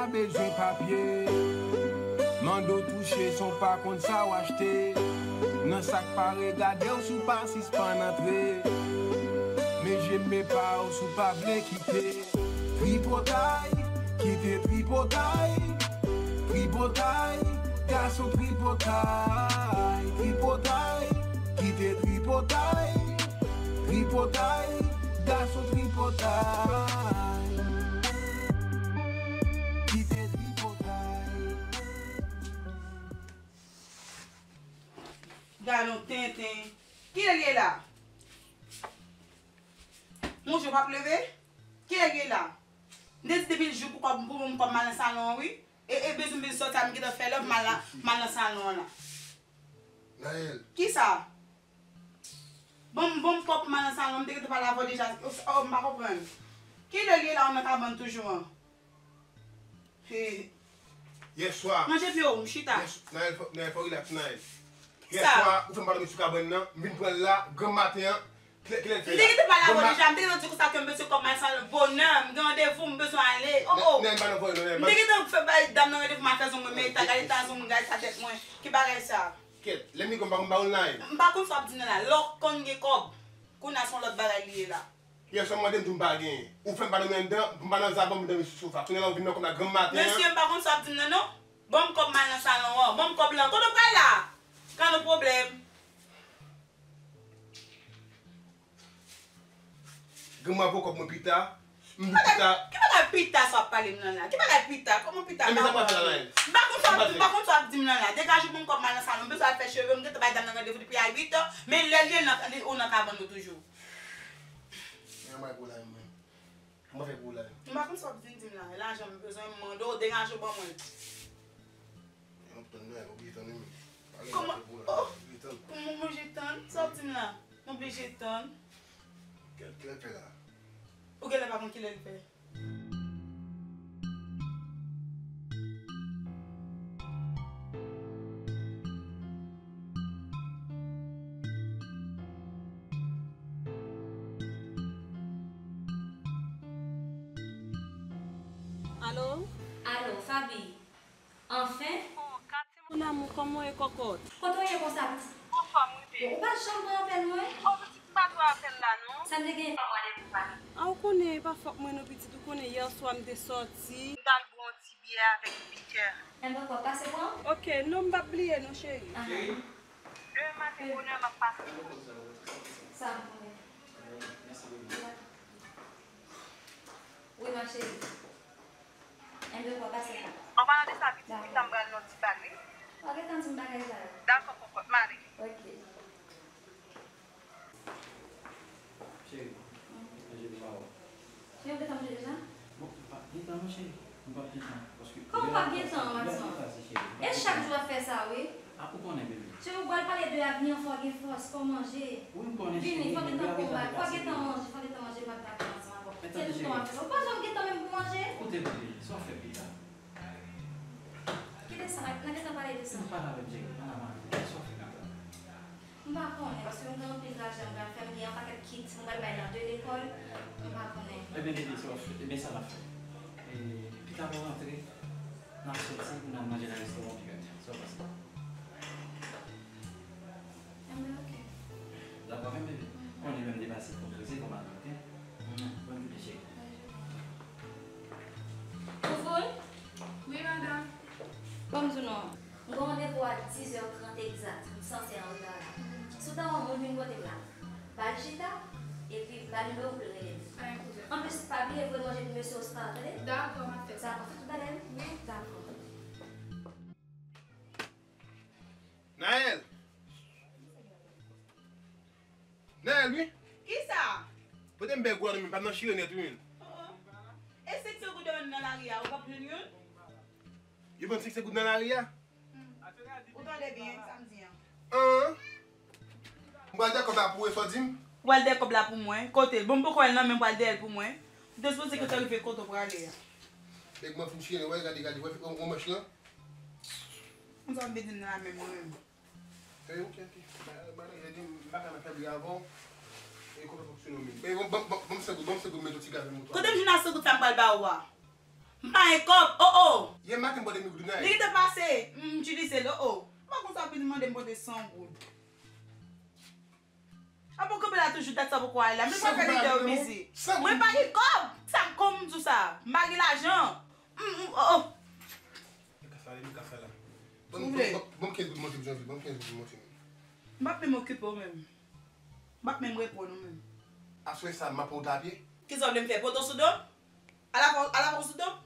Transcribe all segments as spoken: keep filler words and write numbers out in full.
Pa bezwen papye. Mande w touche san w pa konn sa w achte. Nan sa k pare, gade w si w pa sispann antre. Men je m men pa w si w pa vle kite. Tripotay, kite tripotay. Tripotay, gason tripotay. Tripotay, kite tripotay. Tripotay, gason tripotay. Kite tripotay. Gade yon tenten. Kilè l ye la? Monchè, w p ap leve? Kilè l ye la? M te di depi l jou pou kòb, pou m kòb m al nan salon an, wi. E, e bezwen m vin sòti a, m gentan fè lè, m al la, m al nan salon an la. Naël. Kisa? Bon, bon, m pwòp m al nan salon, m te gentan pale avè w deja. Oh, m pa konprann. Kilè l ye la, ou nan kabann toujou an? He. Yèswa. Ranje pye w, m chita. Yès-, Naël, fò, Naël, fò w rilaks, Naël. Sa. Yèswa, ou fè m pa dòmi sou kabann nan, m vin pran l la, granm maten an, kilè, kilè l fè la? M te gentan pale avè w deja, m te gentan di w konsa ke m bezwen kòb m al salon bonè, m gen randevou, m bezwen ale. Oh, oh. Naël, pa nan voye non, Naël. M te gentan fè bay dam nan randevou, m al fè zong mwen, men ta gade ta zong mwen, gade ta tèt mwen. Ki bagay sa? Kèt, lè m gen kòb m pa konn ba w l, Naël. M pa konn sa w ap di m nan la. Lè w konn gen kòb, kounye a se yon lòt bagay li ye la. Yèswa m mande m di w m pa genyen. Ou fè m pa dòmi anndan, m pa nan zavan m dòmi sou sofa. Kounye a la ou vin nan kòb la granm maten an. Mesye, m pa konn sa w ap di m nan non. Ban m kòb m al nan salon an. Ban m kòb lan. Kote w pral la? Ka nou pwoblèm. Granm mwen ap voye kòb mwen pita. M di pita. Ki bagay pita sa w ap pale m nan la? Ki bagay pita? Kòman pita? Enben sa m pral fè la, Naël? M pa konn sa w ap di, m pa konn sa w ap di m nan la. Degaje w ban m kòb m al nan salon. M bezwen al fè cheve m, m gentan bay dam nan randevou depi a uit è. Men lè l ye, l nan, li, ou nan kabann ou toujou. Men yon bagay pou la, mwen. M pa fè pou la. M pa konn sa w ap vin di m la. Lajan m bezwen, m mande w, degaje w ban mwen. M ap tann, Naël, oblije tann wi. Kòman? Oh! Oblije tann. Kòman m oblije tann? Sa w ap di m la? M oblije tann. Kilè, kilè l fè la? Ou genlè pa konn kilè l fè. Alo? Alo, Faby. Anfen? Oh, Katy, mon amour, kòman w ye, kòkòt? Kote w ye konsa, pitit? Anfòm, wi, baby. Ou pa janm pran apèl mwen? Oh, pitit, m pa tro apèl la, non. Sa n te gen? Ban m randevou, mami. A, ou konnen, e pa fòt mwen, non, pitit. Ou konnen, yè swa, m te sòti. M t al bwè yon ti byè avèk Peter. Enben, w ap pase pran? Ok, non, m p ap bliye, non, cheri. Aha. Cheri? Demen maten, bonè, m ap pase pran. Sa, m konnen. Wi, ma chérie. Enben, w ap pase la. An palan de sa, pitit, pita m pral nan ti bal, wi. W a gentan di m bagay sa yo. Dakò, kòkòt, m ale. Ok. Cheri, manje pou pa ou. Cheri, ou gentan manje deja? Bon, m p ap gentan non, cheri. M p ap gentan, paske... Kòman w p ap gentan, Watson? E chak jou w ap fè sa, wi. A, ou konnen, bebe. Cheri, ou pral pale de avni an, fò w gen fòs, fò w manje. Wi, m konnen, cheri. Vini, fò w gentan pran yon bag, fò w gentan manje, fò w gentan manje, m ap dakò ansanm avè w. Se toutan w ap fè sa. Ou pa janm gentan menm pou manje. Koute, bebe, sa w fè pita? Kite sa, n a gentan pale de sa. Ou pale avè m, cheri, pa nan manje, sa w fè pita? M pa konnen, paske m gen anpil lajan m pral fè, m gen yon pakèt kit m pral bay nan de lekòl, m pa konnen. Ebyen, bebe, sa w ap fè, ebyen, sa n ap fè. E, pita lè w rantre, n ap soti pou n al manje nan restoran Pirèt. Sa w panse? Enben, ok. Dakò, men, bebe. Konnen lè m depase, fò m prese, fò m ale, ok? Bòn jounen, cheri. Bòn jounen. Foufoun? Wi, madanm. Ban m di w non. M gen randevou a dizè trant egzat. M sanse an reta la. Si w ta wè yon moun vin kote m la, ba l chita, epi ba l nimewo pou l rele m. Pa gen pwoblèm. Anplis, pa bliye voye manje pou mesye Oscar, tande? Dakò, m ap fè sa. Dakò, fè tout bagay, wi? Wi, dakò. Naël! Naël, wi. Kisa? Pote m bèg ou la non, men pa nan chire nèt, wi, men. Oh, oh. E senk san goud yo menm nan lari a, ou p ap jwenn youn? Yo vann senk san goud nan lari a? Hmm. Ou tande byen sa m di an? An. M pral dèyè kòb la pou ou, e sa w di m? Ou pral dèyè kòb la pou mwen? Kote l? Bon, m poko wè l nan men m pral dèyè l pou mwen. Ou te sipoze gentan rive kote w prale a. Nèg mwen fin chire, wè, gade, gade, wè, wè, wè manch lan. Konsa w vin di m nan la menm mwen menm. E, ok, ok. Ba, ba, e di m, m pa ka nan fèbri avè w. E kòman fonksyone w menm? E, bon, bon, bon, bon, senk goud, bon, senk goud, mete yon ti gaz nan moto a. Kote m jwenn a senk goud sa m pral ba ou a? M pa gen kòb, o, o. Yè maten m pote mil goud la. Li te pase, m itilize l, o, o. M pa konn sa pou li mande m pote san goud. Apa w kanpe la toujou, dat sa poko ale la. Men mwen fè lidè yo bizi. Mwen pa gen kòb. Sa kòm m di w sa? M pa gen lajan. M, m, o, o. Mwen ka fè la, mwen ka fè la. Ban m, ban m, ban m kenz goud monte pou Janvil, ban m kenz goud pou monte. M p ap menm okipe w menm. M p ap menm reponn ou menm. Aswè sa, m ap pote w apye. Kisa w vle m fè? Pote w sou do m? Ala fò, ala fò sou do m?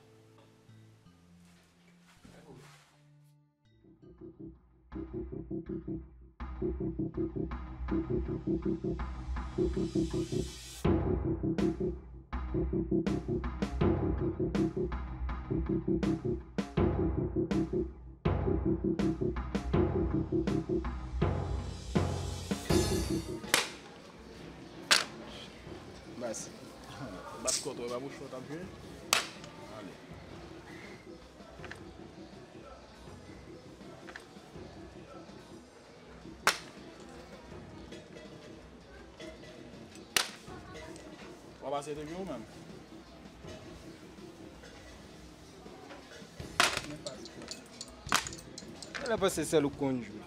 Mèsi. Bat kò w, e pa bouch ou t ap jwe. Ale. W ap pase te jwe ou menm? Mwen panse sèl ou k konn jwe.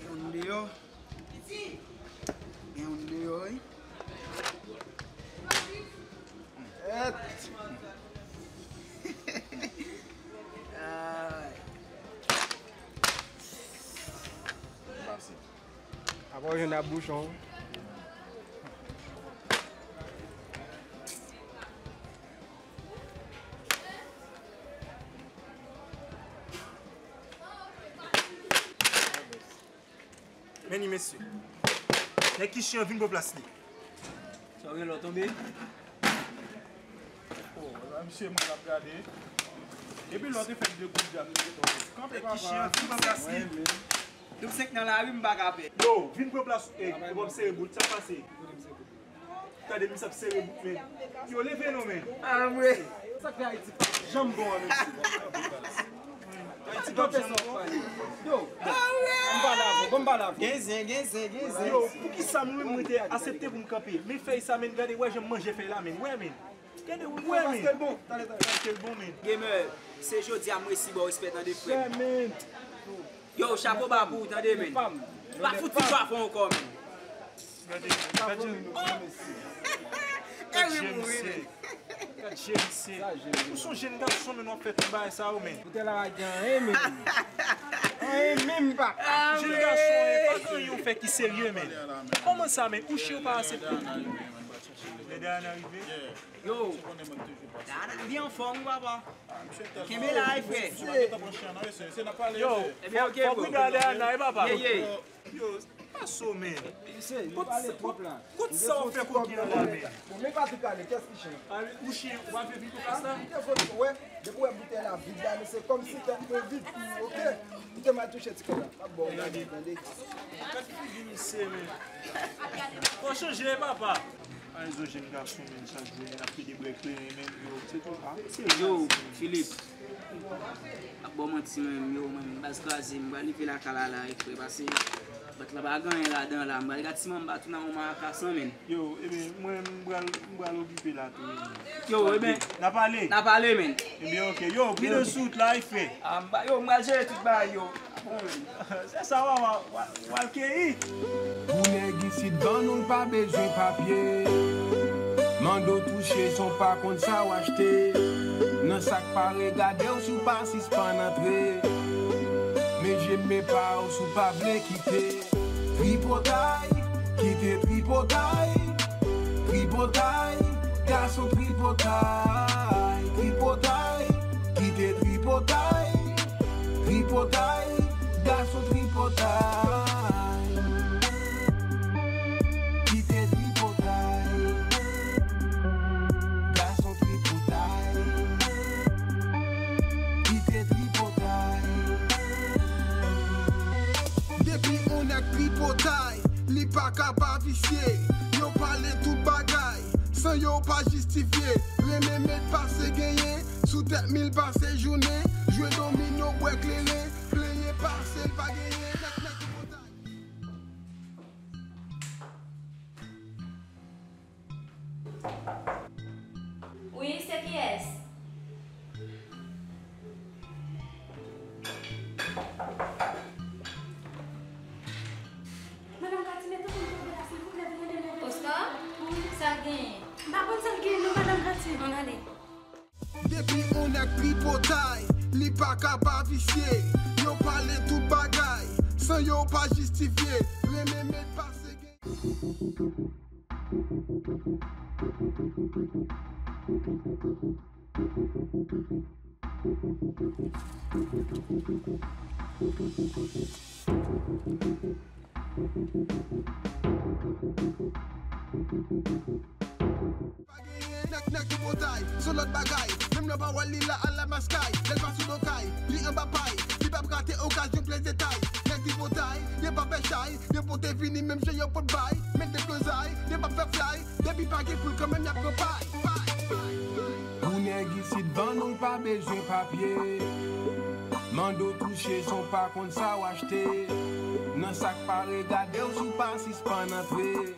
Yon deyò. Gen yon deyò, wi. Èt. Ay. Pase. Apa w jwenn ak bouchon? Men li, mesye. Nèg ki chen an vin pran plas li. Sa w gen lè w tonbe? Oh, la, misye, mwen ap gade. Depi lè w te fè de goud la, misye tonbe. Kanpe, papa. Nèg ki chen an vin pran plas li. Double cinq nan lari, m pa ka pè. Yo, vin pran plas ou. Ey, yo p ap sere bout, sa k pase? Gade misye ap sere bout, men. Yo, leve non, men. Ah, vre. Sa k fè Ayiti pa janm bon an, mesye? Ayiti p ap janm bon. Yo, bon, m pale avè w, bon, m pale avè w. Gen zen, gen zen, gen zen. Yo, poukisa mwen menm mwen te aksepte pou m kanpe? Men fèy sa, men, gade, wè jan m manje fèy la, men. Wè, men. Gade, wè, men. Paske l bon. Paske l bon, men. Gamer, se jodi a m resi ba w respè, tande, frè m. Frè, men. Yo, chapo ba pou ou, tande, men. Pa fout ti chwa fon ankò, men. Gade, gad Jan. E wi, m ri, men. Gad Jan, mesye. Ou se yon jenn gason, men w ap fè tout bagay sa yo, men. Boutèy la pa gen anyen, men. Anyen menm pa. Jenn gason, e pa gen anyen ou fè ki serye, men. Kòman sa, men? Ou chen ou pa aksepte? Lè Dayana rive. Yo, Dayana byen anfòm, wi, papa. Kenbe la, wi, frè. Yo, ebyen, ok, fòk ou gade Dayana, wi, papa. Ye, ye. Yo, pa so, men. Kot sa, kot, kot sa w ap fè koki an la, men? Bon, men pa tou pale, kiyès ki chen? Ou chen, ou pa vle vin pou plas la? Wè, depi w wè boutèy la vid la, men se kòmsi tèt mwen vid, oke? Kite m al touche ti kòb la. Ap bon, gade, tande. Gad figi misye, men. Fò chanje, papa. Ay, zo jenn gason, men, chak jou, men, ap pede bwè kleren, men, yo, se tou, a, se yo, Philippe. Ap ba w manti, men, yo, men, baz kraze, m pral leve lakay la, la, wi, frè, pase bat la pa gen anyen ladan la, m pral gade si manman m pa tounen yon marakas, men. Yo, ebyen, mwen, m pral, m pral okipe la tou, men. Yo, ebyen, n a pale. N a pale, men. Ebyen, oke. Yo, pridans sou wout la, wi, frè. A, m pa, yo, m pral jere tout bagay, yo. Se sa, w a, w a, w a, w al keyi. Pou nèg isit, ban nou, l pa bezwen papye. Mande w touche san w pa konn sa w achte. Nan sa k pa regade w, si w pa sispann antre. Men je m, men pa w, si w pa vle kite. Tripotay, kite tripotay. Tripotay, gason tripotay. Tripotay, kite tripotay. Tripotay, gason tripotay. Kite tripotay. Gason tripotay. Kite tripotay. Depi on nèg tripotay, li pa ka pa visye. Yo pale tout bagay san yo pa jistifye. Renmen met pase genyen, sou tèt mil pase jounen. Jwe domino, bwè kleren, plenyen pase l pa genyen. Nèg, nèg tripotay. Wi, se kiyès? Oscar? Sa genyen? M pa konn sa l genyen non, madanm Gati. Ann ale. Depi yon nèg tripotay, li pa ka pa visye. Yo pale tout bagay, san yo pa jistifye. Renmen met pase gen. Pa genyen nèg, nèg tripotay, se lòt bagay. Menm lè w pa wè l, li la al la maskay. Lè l pa sou do kay, li anba pay. Li p ap rate okazyon, plis detay. Nèg tripotay, yo p ap fè chay. Yo pote vini menm jan yo pot bay. Met deplozay, yo p ap fè flay. Depi pa gen poul kanmenm y ap pran pay. Pay, pay, pay. Pou nèg isit vann ou pa bezwen papye. Mande w touche san w pa konn sa w achte. Nan sa k pa regade w si w pa sispann antre.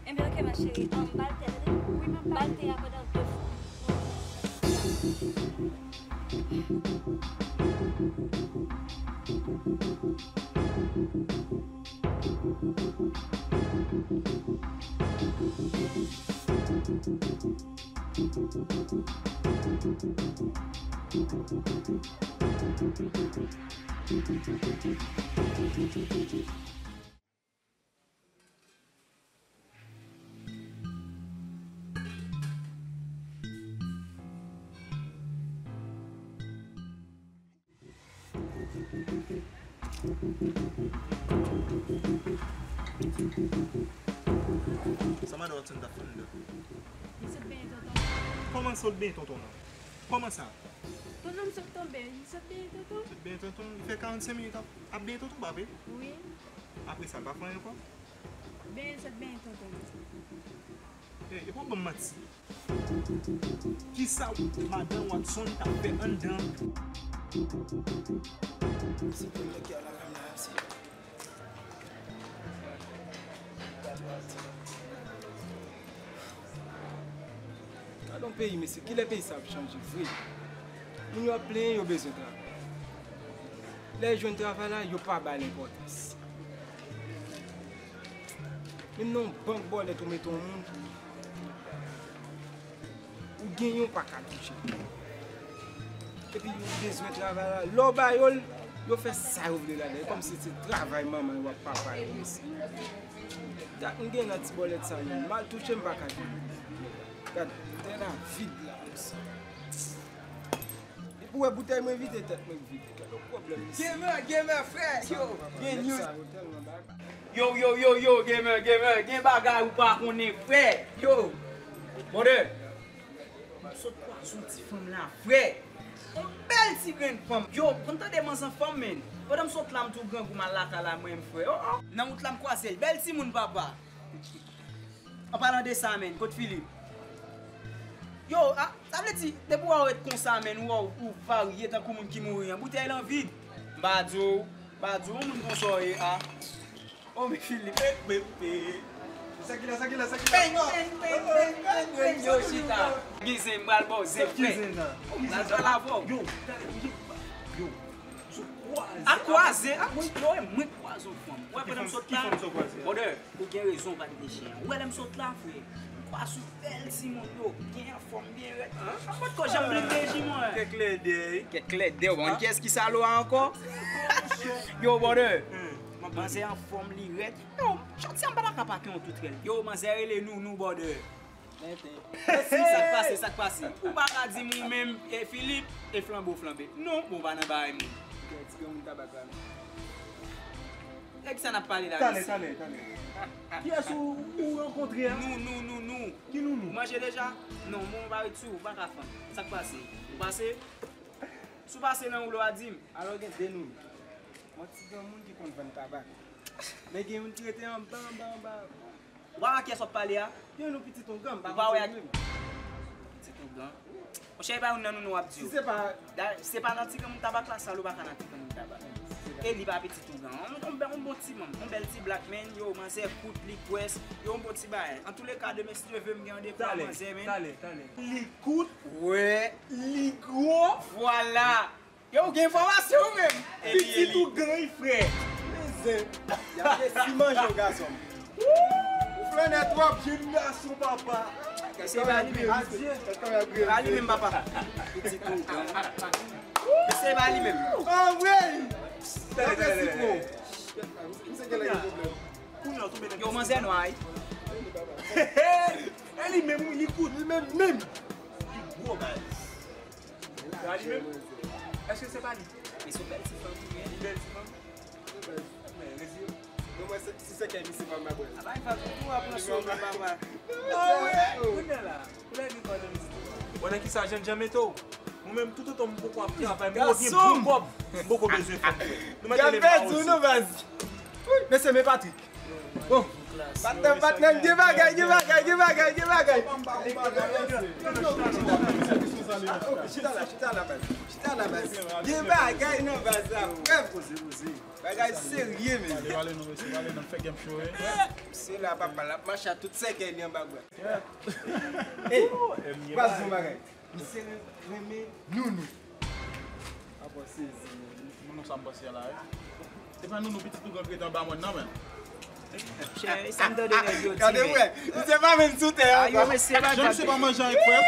Enben, oke, ma chérie. Um, ba l te a, tande? Wi, m ap ba l te a pandan de fwa. Sa madan Watson t ap fè anndan? Li sot benyen tonton. Kòman sot benyen tonton nan? Kòman sa? Tonton m sot tonbe, li sot benyen tonton. Sot benyen tonton? Li fè karannsenk minit ap, ap benyen tonton, pa vre? Wi. Apre sa, l pa fè anyen ankò? Benyen sot benyen tonton. Ey, epa w ban m manti. Kisa madan Watson t ap fè anndan? Se premye kè la menm la, se. Gad yon peyi, mesye. Kilè peyi sa ap chanje vre? Moun yo ap plenyen, yo bezwen travay. Lè yo jwenn travay la, yo pa ba l enpòtans. Menm nan yon bank bòlèt ou mete yon moun, ou genyen, ou pa ka touche. Epi yo bezwen travay la. Lè w ba yo l, yo fè sa yo vle ladan l. E kòmsi se travay manman yo ak papa yo, mesye. Dat m gen nan ti bòlèt sa yo. M al touche, m pa ka jwenn. Gad, tè la vid la, mesye. Depi w wè boutèy mwen vide, tèt mwen vide. Gad yon pwoblèm isit. Gamer, gamer, frè, yo, gen news. Yo, yo, yo, yo, gamer, gamer, gen bagay ou pa konnen, frè. Yo, brother, m sot kwaze yon ti fanm la, frè. Yon bèl ti grenn fanm. Yo, konn tande manzè fanm, men. Pandan m sot la, m tou grangou, m al lakay la, mwen menm, frè. Oh, oh. Nan wout la, m kwaze l. Bèl timoun, papa. An palan de sa, menn, kot Filip? Yo, a, sa vle di, depi w wè w ret konsa, menn, ou wè w, ou varye tankou moun ki mouri an. Boutèy lan vid. M pa di w, m pa di w, yon moun konsa w ye, a. O, men Filip, e, e, e. Sa ki la, sa ki la, sa ki la? Peng, peng, peng, peng, peng, peng, yo, chita. Ki zen, m pral ba w zen, frè. Ki zen nan? M pral pale avè w. Yo, yo, yo. A kwaze, a mwen, yo, e mwen kwaze yon fanm. Ou wè pandan m sot la, brother, ou gen rezon, ou pa kite chen an. Ou wè lè m sot la, frè, m kwaze yon bèl timoun, yo, byen anfòm, byen rèd. An, an, potko janm bliye ji mwen. Kèk klèdèy. Kèk klèdèy, ou konn kiyès ki salo a ankò? Yo, brother, manzè anfòm, li rèd. Yo, jodi a m pa ta ka pa gen yon toutrèl. Yo, manzè rele Nounou, brother. Mèt, hein. Mèsi, sa k pase, sa k pase? Ou pa ka di m ou menm, e Filip, e flanbo flanbe. Non, bon, ou pa nan bagay moun. Kè ti granmoun tabak la, non. E kisa n ap pale la, mesye? Talè, talè, talè. Kiyès ou, ou rankontre a? Nou, nou, nou, nou. Ki nou, nou? Ou manje deja? Non, men ou pa ret sou, ou pa ka fann. Sa k pase? Ou pase? Si w pase nan woulo a, di m. Alò, gen de nou. Yon ti granmoun ki konn vann tabak. Men gen youn ki rete anba, anba, anba. Ou pa wè a kiyès w ap pale a? Gen yon pitit ougan, m pa konn se li menm. Pitit ougan. Monchè, e pa youn nan nou nou w ap di yo. Si se pa Da-, se pa nan ti granmoun tabak la, sa ou pa ka nan ti granmoun tabak. E li pa pitit ougan. On, on, on bon ti manm, on bèl ti black man, yo, manzè kout, li gwès, yo, on bon ti bagay. Antouleka, demen, si Dye vle, m gen randevou ak manzè, men. Talè, talè, talè. Li kout. Wè, li gwo. Vwala. Yo, ou gen enfòmasyon ou menm. Pitit ougan, frè. Men zen. Y ap resi manje w, gason. Ou flannè twòp. Jenerasyon papa. Mesye, e pa li menm. Adye. E pa li menm, papa. Pitit ougan. Mesye, e pa li menm. Anmwey. Talè, talè, talè. Misye gen lè gen pwoblèm. Yo, manzè nwa, wi. E li menm, wi, li kout. Li menm, menm. Li gwo, guys. Se pa li menm? Èske se pa li? Li se yon bèl ti fanm, wi. Li bèl ti fanm? Men, rezi yo. Non, mwen, se, si se kè misye pa m ap wè l. Aba, li fè tou, tou ap pran sou men, papa. Kounye a la, kounye a gen kòd misye. Bon, nan ki sa, Jan Jan mete w? Mwen menm, toutotan m poko ap travay, m poko gen bon kòb, m poko bezwen fanm. Nou mèt rele m pa osi. Mesye, men Patrick. Bon. Patnè, patnè, gen bagay, gen bagay, gen bagay, gen bagay. Chita la, chita la, baz. Chita la, baz. Gen bagay nan baz la, frè. Poze, poze. Bagay serye, men. Pale, pale non, mesye, pale non, fè kè m cho, wi. Se la, papa, l ap mache a tout sèkèy li anba bra. Ey, baz, yon bagay. Misye renmen nounou. Apa sezi. Nounou sa m panse a la, wi. Se pa nounou pitit ougan k rete anba mòn nan, men. Chè, sa m tande nèg yo di, men. Gade, wè. Misye pa menm sou tè a ankò. Jan misye pa manje avèk frè m,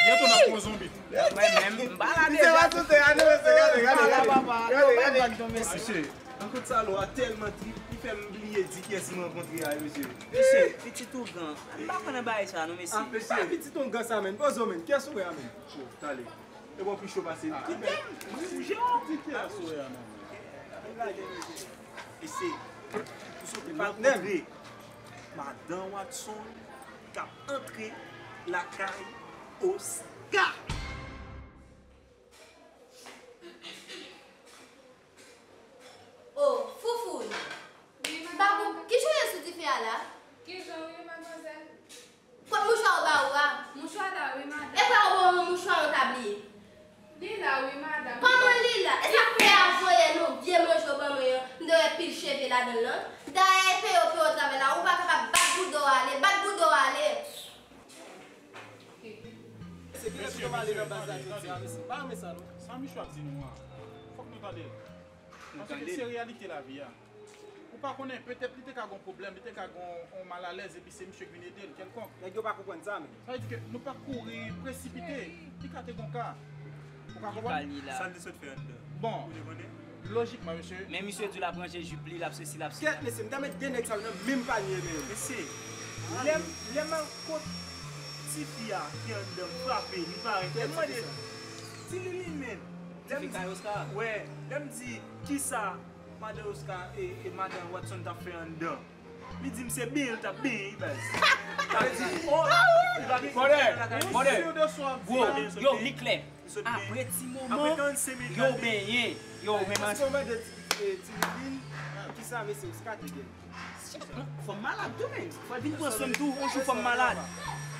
byento n ap pran zonbi. Mwen menm, m pa la deja. Misye pa sou tè a, non, mesye, gade, gade, gade. Papa, yo pa vag non, mesye. Mesye, rankont sa lò a tèlman trip, li fè m bliye di kiyès m rankontre a, mesye. Mesye, pitit ougan. M pa konn nan bagay sa, non, mesye. Ah, mesye, pitit ougan sa, menm. Poze w, menm. Kiyès ou wè a, menm? Cho, talè. E bon, pi cho pase li. Kite m, ou je w. Di kiyès ou wè a, menm? Mesye, ou sot rankontre Madan Watson k ap antre lakay Oscar. Oh, Foufoun! Wi, madanm. Ba kou, ki jan w ye sou dife a la? Ki jan w ye, madmwazèl? Kot mouchwa w ba ou a? Mouchwa la, wi, madanm. E pa ou ban mwen mouchwa an, ou ta bliye? Li la, wi, madanm. Kòman li la? E sa fè a voye nou vye manje w ban mwen an, m te wè pil cheve ladan l lan. Dayè, e peye w peye w travay la, ou pa kapab bat bouda w ale, bat bouda w ale. Se kilè pitit m ale nan baz la jodi a, mesye? M pa renmen sa, non. Sa Michou ap di nou an, fòk nou tande l. Paske se reyalite lavi a. Ou pa konnen, petèt li te ka gon pwoblèm, li te ka gon, on malalèz, epi se misye k vin ede l, kèlkonk. Nèg yo pa konprann sa, men. Sa vle di ke nou pa kouri presipite. Li ka te gon ka. Ou ka konprann? Sa l te sot fè anndan? Bon. Ou te konnen? Lojikman, mesye. Men misye di l ap ranje jip li, l ap sesi, l ap sela. Kèt, mesye, m ta met de nèg sa yo nan menm panye, men. Mesye, lè m, lè m al kot tifi a ki anndan, m frape, li parèt, m mande, "Ti Lili, men." Tifi kay Oscar. Wè, lè m di, "Kisa madan Oscar e, e madan Watson t ap fè anndan?" Li di m se benyen l t ap benyen, baz. Sa vle di, oh, li pa gen... Brother, brother, bro, yo, li klè. Apre ti moman, yo benyen, yo menm. Paske w mande ti, eh, ti Lilin, kisa mesye Oscar te gen? Fò m malad tou, men. Fò l vin pran swen m tou, on jou fò m malad.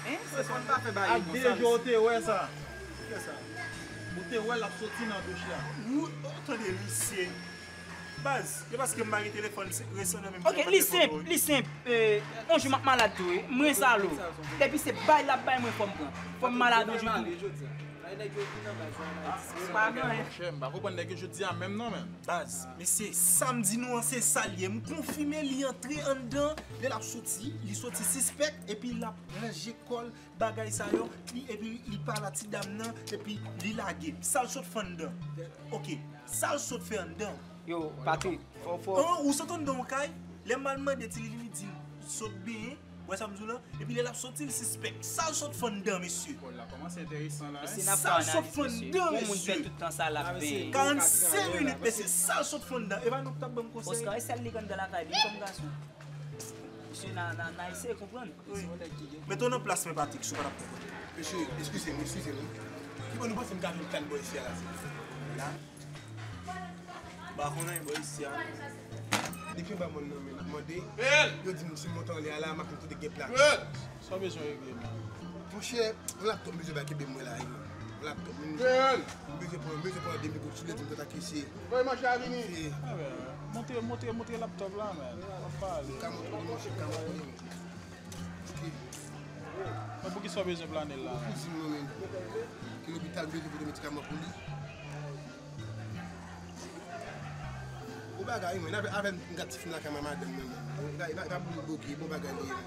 Hein? Se fò n pa fè bagay konsa, mesye. Ak de je w te wè sa. Kisa? Ou te wè l ap soti nan douch la. Ou, ou tande misye. Baz, se paske m pa gen telefòn resan nan men m. Ok, li senp, li senp. Eh, on jou m ap malad tou, wi. M ren salò. Depi se bay l ap bay mwen, fò m pran. Fò m malad on jou tou. Monchè, m pa konprann nèg yo jodi a menm non, men. Baz, mesye, sa m di nou an, se sa l ye. M konfime li antre anndan, lè l ap soti, li soti sispèk, epi l ap ranje kò l, bagay sa yo, li, epi li pale a ti dam nan, epi li lage. Sa l sot fè anndan? Ok, sa l sot fè anndan? Yo, Patrick, fò, fò. An, ou sot anndan yon kay, lè m al mande ti Lili, li di m sot benyen, wè sa m di w la? Epi lè l ap soti, l sispèk. Sa l sot fè anndan, mesye? Pòl la kòmanse enteresan la, hein? Sa l sot fè anndan, mesye? Karannsenk minit, mesye, sa l sot fè anndan? E pa nou k t ap ban m konsèy? Oscar, e sèl li k anndan lakay li, kòm gason. Mesye, n a, n a, n a eseye konprann. Wi. Mete w nan plas mwen, Patrick, si w pa t ap konprann. Mesye, eskize m, eskize m. Ki bò nou panse m ka jwenn kal bò isi a la, silvouplè? La? M pa konnen bò isi a. Depi anba mòn nan, men, m ap mande, yo di m si m monte anlè a la, m ap vin kote gen plat. Sa w bezwen regle, man? Monchè, yon laptop m bezwen bay kenbe m wè la, wi, man. Yon laptop, men, m bezwen pran, m bezwen pran de mil goud sou li, di m kontakte se. Voye manje a vini. Se Montre, montre, montre laptop la, man. W ap pale. M ka montre w, monchè, m ka montre w. Ok. Men poukisa w bezwen plane l la, man? Kouzin mwen menm ki lopital, m bezwen voye medikaman pou li. Bon bagay, wi, men avè, avè m gad ti fim lakay madanm mwen, men. Bon bagay, pa, pa pou li bloke, bon bagay li ye, men.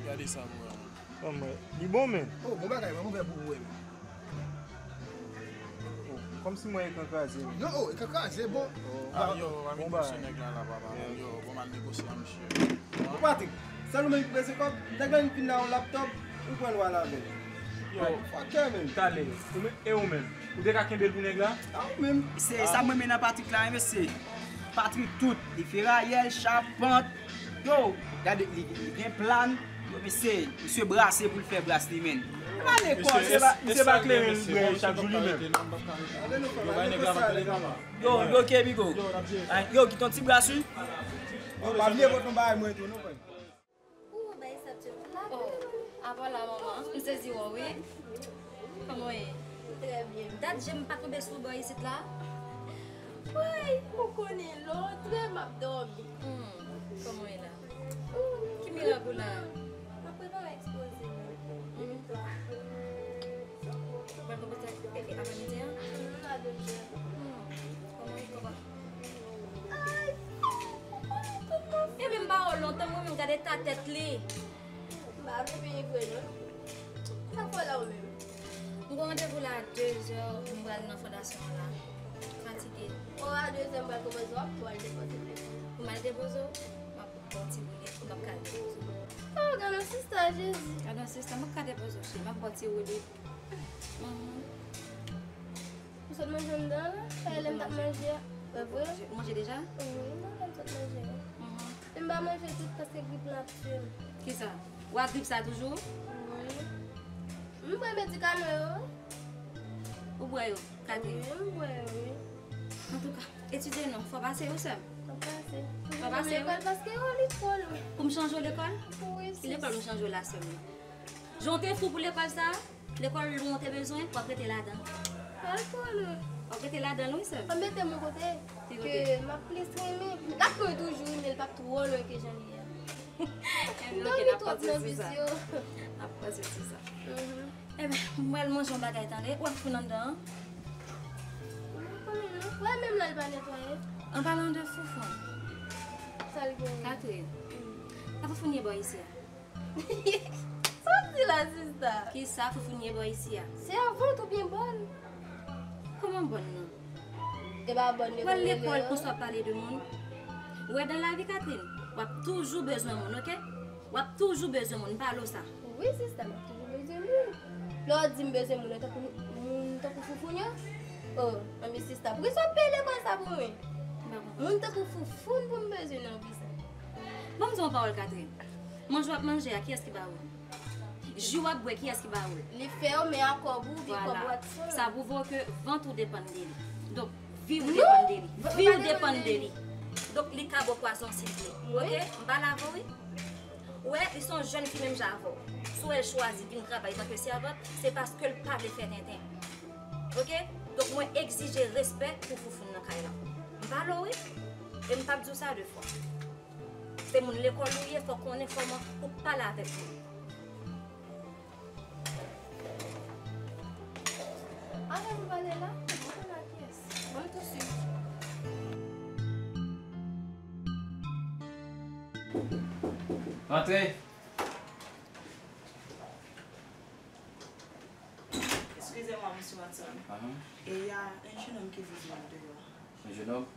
Gade sa pou wè. Kòman? Li bon, men? Oh, bon bagay, mwen ouvè pou ou, men. Oh, kòmsi mwen ekran kraze, men. Non, oh, ekran kraze, bon. Ah, yo, pa vin negosye nèg la, la, papa. Yo, bon, m al negosye a, misye. Bon, Patrick, sèl ou menm ki prese kòb, nèg la vin fin la yon laptop, ou pran lwa l avè l. Yo, fuck, men. Talè, ou menm, e ou menm? Ou te ka kenbe l pou nèg la? A, ou menm. Se sa mwen renmen nan Patrick la, wi, mesye. Patrick tout, li ferayè, chapant. Yo, gade, li, li gen plan. Yo, mesye, misye brase pou l fè bras li, men. Li pa lekòl. Misye pa, misye pa kleren l bwè chak jou li menm. Yo, yo, ok, Bigo. Yo, ki ton ti bras, wi. Yo, pa bliye pot nou bay mwen tou, non, frè. Ou bay sa tchèp la. Oh, apa la, manman? M sezi wè w, wi. Kòman w ye? Trè byen. Dat je m pa tonbe sou bò isit la. Woy, ou konnen lè w antre, m ap dòmi. Hmm, kòman w ye la? Oh, ki mirak ou la? M ap prepare ekspoze m. Hmm. Ou pral konpoze, e, e, aprèmidi an? Hmm, a de zè. Hmm, kòman w ye, kòman? Ay, ebyen m pa wè w lontan, mwen menm gade ta tèt li. M pa vle peye vre non. Sa fè w la ou menm? M gen randevou la a de zè, m pral nan fondasyon an la. Fatige. O, a de zè m pral konpoze, w ap pral depoze m lekòl. Pou m al depoze w, m ap ba w ti boulèt, m ap ka al depoze w. O, gade yon sista, Jezi. Gade yon sista, m ap ka depoze w, cheri, m ap ba w ti boulèt. Mhm. Ou sot manje anndan la? Paske lè m t ap manje a. Wè vre? Ou manje deja? Wi, m manje, m sot manje. Mhm. Men m pa manje tout paske grip la ap tiye m. Kisa? Ou ak grip sa toujou? Wi. M pran medikaman yo. Ou bwè yo, Catherine? Wi, m bwè yo, wi. Antouka, etidye non, fò pase wi, sè m. Fò pase. Fò pase wi. Lekòl paske yo li twò lwen. Pou m chanje w lekòl? Wi, sis. Ki lekòl m chanje w la, sè m? Jan w te fou pou lekòl sa, lekòl lwen w te bezwen, w ap rete ladan. Al twò lwen. W ap rete ladan l wi, sè m. An mete m yon kote ke m ap plis renmen. L ap lwen toujou wi, men l p ap twò lwen ke jan l ye a. M dòmi twòp nan bis yo. N ap panse sou sa. Mhm. Ebyen, m pral manje yon bagay tande. W ap foun anndan an? M pa konnen non. Wè menm lè l pa netwaye. An palan de foufoun. Sa l gen? Catherine. Mm. Sa foufoun ye bò isi a? Sa w di la, sista? Kisa foufoun ye bò isi a? Se yon vant oubyen bòn? Kòman bòn nan? E pa bòn li. Ou al lekòl konsa w ap pale de moun? Ou wè dan lavi, Catherine, w ap toujou bezwen moun, oke? W ap toujou bezwen moun, m pale w sa. Wi, sista, m ap toujou bezwen moun. Lè w di m bezwen moun, tankou moun, tankou foufoun yo? O, anben sista, poukisa w ap peye lekòl sa pou mwen? Moun tankou foufoun pou m bezwen nan vi sa. Ban m di w yon pawòl, Catherine. Manje w ap manje a, kiyès ki ba ou l? Ji w ap bwè, kiyès ki ba ou l? Li fè w, men a kòb ou, vi kòb ou ak san. Sa pwouve w ke vant ou depann de li. Donk, vi w depann de li. Vi w depann de li. Donk, li ka ba w pwazon si l vle. Oke? M pale avè w, wi. Ou wè, li se yon jèn fi menm jan avè w. Si w wè l chwazi vin travay tanke sèvant, se paske l pa vle fè tenten. Oke? Donk, mwen egzije respè pou foufoun nan kay la. M pale w, wi. E m p ap di w sa de fwa. Se moun lekòl ou ye, fò w konnen kòman pou w pale avèk moun. Avè m pale la, ou konn a kiyès? Ban m tou swiv. Rantre! Excusez-moi, monsieur Watson. Ahan. E y a un jeune homme qui vous demande dehors. Un jeune homme?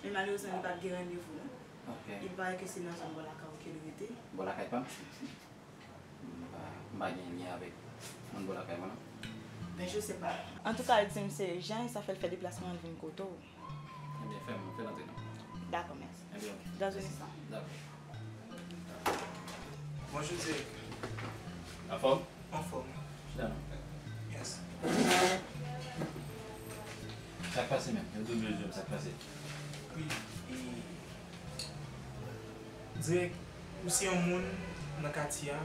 Men malerezman, li pa t gen randevou, non. Ok. Il paraît que se nan zòn bò lakay ou ke li rete. Bò lakay pa m? M pa, m pa gen lyen avèk moun bò lakay mwen, non. Ben, je sais pas. Antouka, li di m se Jean, e sa fè l fè deplasman l vin kote w. Ebyen, fè m, fè l antre, non. Dakò, mèsi. Ebyen, ok. Dans un instant. Dakò. Bonjou, direktè. Anfòm? Anfòm. Chita non. Yes. Sa k pase menm? Yo tou bezwen sa k pase. Dirèk, ou se yon moun nan katye a,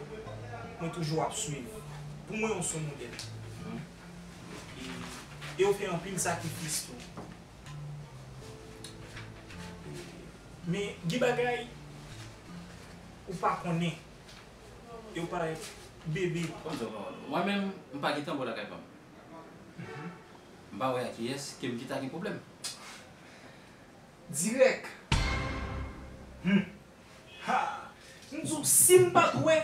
mwen toujou ap swiv. Pou mwen, ou se yon modèl. E, e ou fè anpil sakrifis tou. Men, gen bagay ou pa konnen. E ou parèt bebe. Kòm sa, mwen menm, m pa gentan bò lakay pa m. M pa wè ak kiyès ke m gentan gen pwoblèm. Dirèk. Hmm. Ha! M di w, si m pa t wè,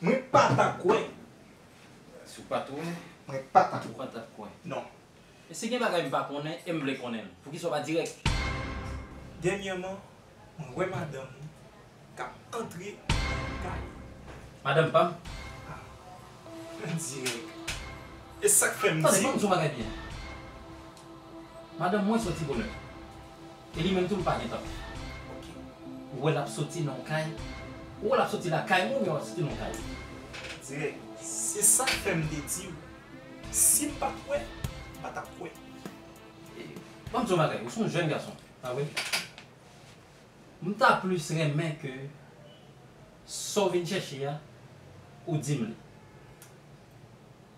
mwen pa t ap kwè. Si w pa t wè, mwen pa t ap ou pa t ap kwè. Non. E si gen bagay m pa konnen e m vle konnen l, poukisa w pa dirèk? Dènyèman, mwen wè madanm ou k ap antre nan kay. Madanm pa m? Ah, dirèk. E sa k fè m di. Tande, ban m di w yon bagay byen. Madanm mwen soti bonè. E li menm tou, li pa gentan. Ok. Ou wè l ap soti nan yon kay. Ou wè l ap soti lakay mwen, oubyen w ap soti nan yon kay? Dirèk. Se sa k fè m te di w, si m pa t wè, m pa t ap kwè. E, ban m di w yon bagay, ou se yon jèn gason, pa vre? M ta plis renmen ke sa w vin chèche a, ou di m li.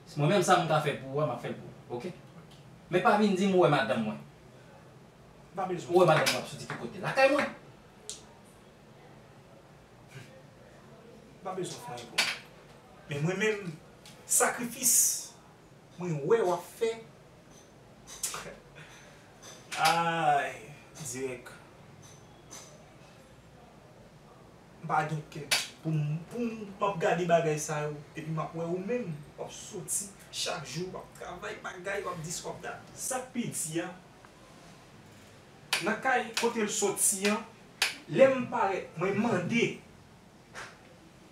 Si mwen menm sa m ka fè pou ou a, m ap fè l pou ou, oke? Men pa vin di m ou wè madanm mwen. M pa bezwen. Ou wè madanm mwen ap soti ki kote? Lakay mwen. M pa bezwen fè anyen pou ou. Men mwen menm, sakrifis mwen wè w ap fè. Ay, dirèk. M pa gen kè pou m, pou m, m ap gade bagay sa yo, epi m ap wè ou menm, w ap soti chak jou, w ap travay bagay, w ap dis, w ap dat. Sa k pi di a, nan kay kote l soti an, lè m parèt, mwen mande,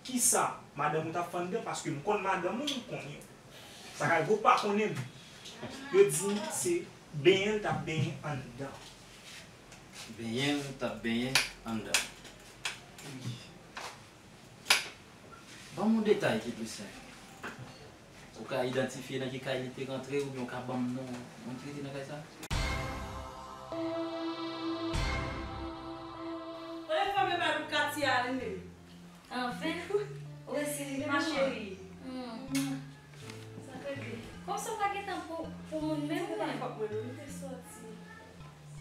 kisa madanm ou t ap fè anndan, paske m konn madanm ou, m konnen. Sa ka rive w pa konnen m. Yo di m se benyen l t ap benyen anndan. Benyen l t ap benyen anndan. Wi. Ban m yon detay ki plis senp. Ou ka idantifye nan ki kay li te rantre oubyen ou ka ban m non moun ki rete nan kay sa? Mwen fòme pa pou katye a li menm. Anfen, ou resi rive, ma cheri. Hmm. Sa fè byen. Kòmsi w pa gentan pou, pou moun menm, ou menm? Se pa fòt mwen non, m te sòti.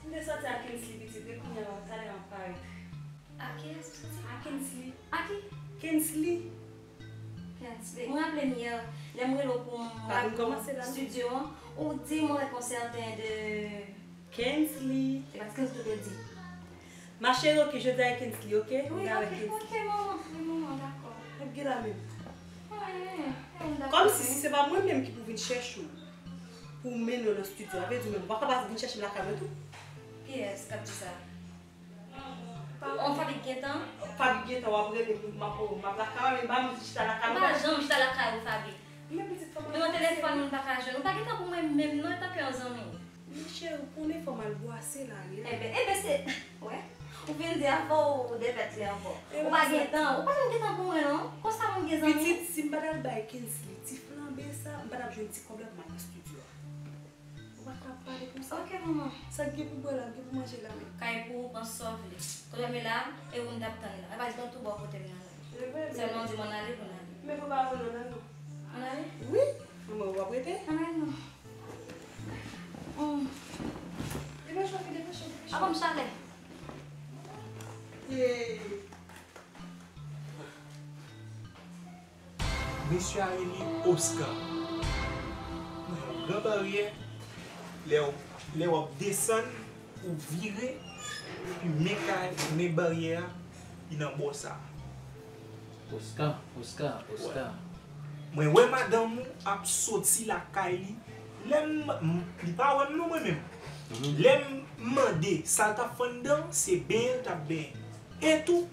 M te sòti ak Kensley pitit, e kounye a talè m ap parèt. A kiyès ou soti? A Kensley. A ki? Kensley. Kensley. Mwen raple m yè, lè m rele w pou m rakonte w estidyo an, ou di m ou wè konsèten de Kensley. Se pa ti Kensley ou te di. Ma chérie, ok, jodi a e Kensley, ok? Wi, ok, ok, manman. Wi, manman, dakò. Ap gen la menm. Wi, wi, dakò. Kòmsi si se pa mwen menm ki pou vin chèche w, pou w mennen w nan estidyo a, vle di menm, ou pa ka pa vin chèche m lakay mwen tou? Kiyès k ap di sa? An, Fabik gentan? Fabik gentan, w ap rele m, m ap, m ap lakay ou, men m pa menm chita lakay ou. M pa janm chita lakay ou, Fabik. Men pitit fanm. Nimewo telefòn ou m pa ka jwenn. Ou pa gentan pou mwen menm non, antanke yon zanmi. Men cheri, ou konnen fò m al bwase la wi. Enben, enben se, wè, ou vin di a fò ou depèt li ankò. Ou pa gentan, ou pa janm gentan pou mwen non. Konsa moun gen zanmi. Pitit, si m pa t al bay Kensley ti flanbe sa, m pa t ap jwenn ti kòb la pou m al nan estidyo a. Ou pa ka pale konsa. Ok, manman. Sa k gen pou bwè la, k gen pou manje la, wi. Kay pou ou, pran sa w vle. Kote m ye la, e ou m t ap tann la. E pa di m tou bò kote m nan la. Sèlman w di m ann ale pou n ale. Men pou pa ou non, non, non. Ann ale? Wi. Manman, w ap rete? Ann ale non. Hmm. Depeche w, fi, depeche w, depeche w. Apa m chalè? Ye. Mesye a rele Oscar. Nan yon gran baryè, lè w, lè w ap desann, ou vire, epi men kay, men baryè a, li nan bò sa a. Oscar, Oscar, Oscar. Mwen wè madanm ou ap soti lakay li. Lè m, m, li pa wè m non mwen menm. Mhm. Lè m mande sa l t ap fè anndan, se benyen l t ap benyen. E tou,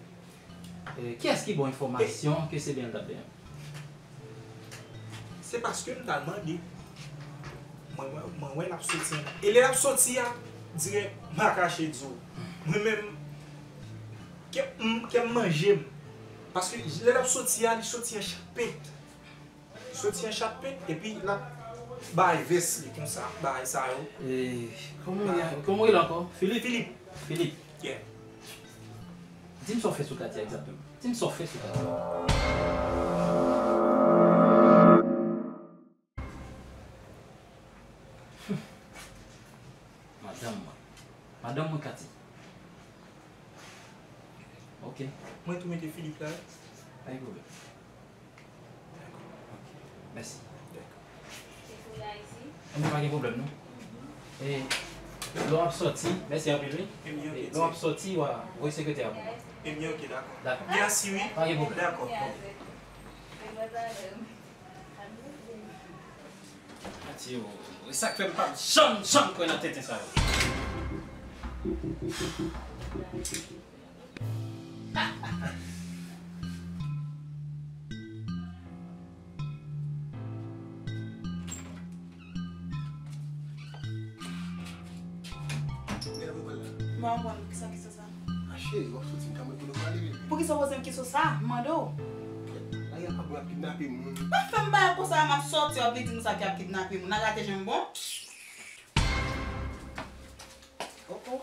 Eh, kiyès ki ba w enfòmasyon ke se benyen l t ap benyen? Se paske m t al mande. Mwen, mwen, mwen wè l ap soti an. E lè l ap soti a, dirèk, m pa kache di w. Mwen menm, kè m, kè m manje m. Paske lè l ap soti a, li soti an chapent. Soti an chapent, epi l ap bay vès li konsa, bagay sa yo. E, kòman w ye, kòman w rele ankò? Philippe? Philippe. Philippe, yeah. Di m sa w fè sou Katia egzakteman. Di m sa w fè sou Katia. Madanm mwen. Madanm mwen Katia. Ok. Mwen tou mete Philippe la. Pa gen pwoblèm. Mèsi. Mwen pa gen pwoblèm non. E lè w ap sòti, mèsi anpil wi. E lè w ap sòti, w a voye sekretè a pou mwen. Ebyen, ok, dakò. Dakò. Mèsi wi. Pa gen pwoblèm. Dakò. Matye, e sa k fè m p ap janm, janm kwè nan tenten sa yo. Mwen konn kisa, kisa sa? A cheri, w ap soti, m ta mande w prale, baby. Poukisa w poze m kesyon sa? M mande w. Bagay ap ap kidnape moun. Pa fè m bagay konsa, m ap sòti, w ap vin di m sa ki ap kidnape moun. Nan gate jan m bon. Oh, oh.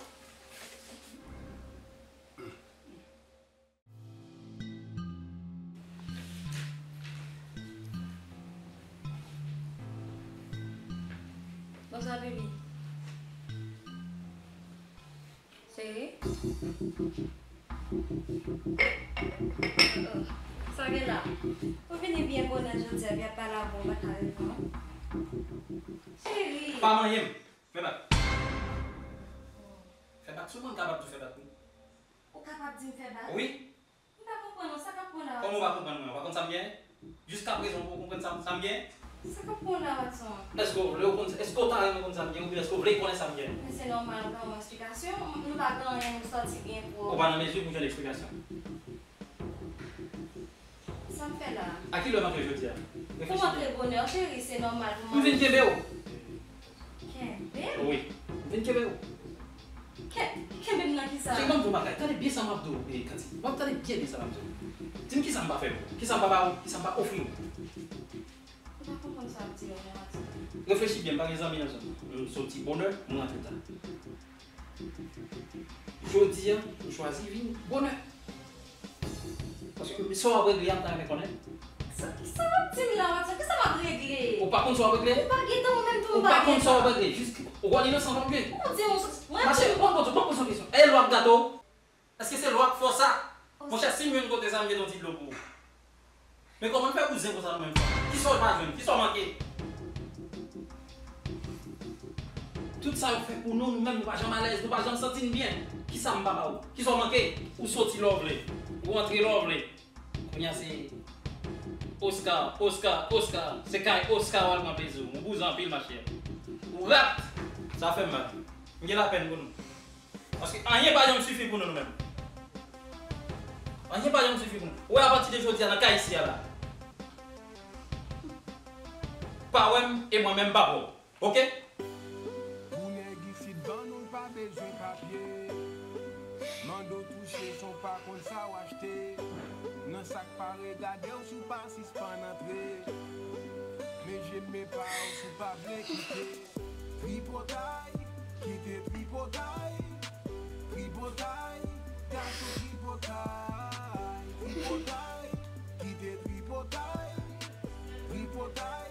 Bonswa, baby. Cheri? Oh, sa gen la? Ou vini byen bonè jodi a, epi ap pale avè w, ou pa ka reponn. Cheri! Pa manyen m. Fè bak. Fè bak sou mwen, m kapab tou fè bak wi. Ou kapab di m fè bak? Wi. M pa konprann ou, sa k ap pran la, Watson? Kòman w pa konprann mwen? Ou pa konn sa m gen? Jiskaprezan ou poko konprann sa, sa m gen? Sa k ap pran la, Watson? Èske w vle w konn, èske w ta renmen konn sa m gen oubyen èske w vle konnen sa m gen? Men se nòmal ou pa ban mwen esplikasyon, nou pa gen anyen nou sòti gen pou. Ou pa nan mezi pou jwenn esplikasyon. Sa m fè la? A kilè w antre jodi a? Pou m antre bonè, cheri, se nòmal pou m antre. M vin kenbe w. Kenbe m? Wi. M vin kenbe w. Ke-, kenbe m nan kisa? Cheri, ban m di w bagay. Tande byen sa m ap di w, eh, Katia. Ban m tande byen, byen sa m ap di w. Di m kisa m pa fè pou ou. Kisa m pa ba ou. Kisa m pa ofri ou. M pa konprann sa w ap di la, non, Watson. Reflechi byen, m pa gen zanmi nan zòn nan. M soti bonè, m rantre ta. Jodi a, m chwazi vin bonè. Paske sa w ap regle a, m ta renmen konnen. Sa, sa w ap di m la, Watson? Kisa m ap regle? Ou pa konn sa w ap regle? Ou pa gentan, ou menm tou, ou pa gentan. Ou pa konn sa w ap regle. Jis, ou wè inosan w ap jwe. Ou di yon sòs. Mwen. Mache, ban m poze, ban m poze yon kesyon. E lwa k gate w? Èske se lwa k fè w sa? Monchè, si m jwenn kote sa, m gen yon ti dlo pou ou. Men kòman n fè bouzen konsa nou menm fanm? Kisa w pa jwenn? Kisa w manke? Tout sa yo fè pou nou, nou menm nou pa janm alèz, nou pa janm santi n byen. Kisa m pa ba ou? Kisa w manke? Ou soti lè w vle. Ou rantre lè w vle. Kounye a se Oscar, Oscar, Oscar. Se kay Oscar w al pran plezi w. Nou bouzen anpil, machè. Ou rat! Sa fè m mal. M gen lapèn pou nou. Paske anyen pa janm sifi pou nou, nou menm. Anyen pa janm sifi pou nou. Ou wè, apati de jodi a, nan kay isi a la, pa wè m, e mwen menm pa wè w. Oke? Pou nèg isit ban nou pa bezwen papye. Mande w touche san w pa konn sa w achte. Nan sa k pa regade w si w pa sispann antre. Men je m men pa w si w pa vle kite. Tripotay, kite tripotay. Tripotay, gason tripotay. Tripotay, kite tripotay. Tripotay,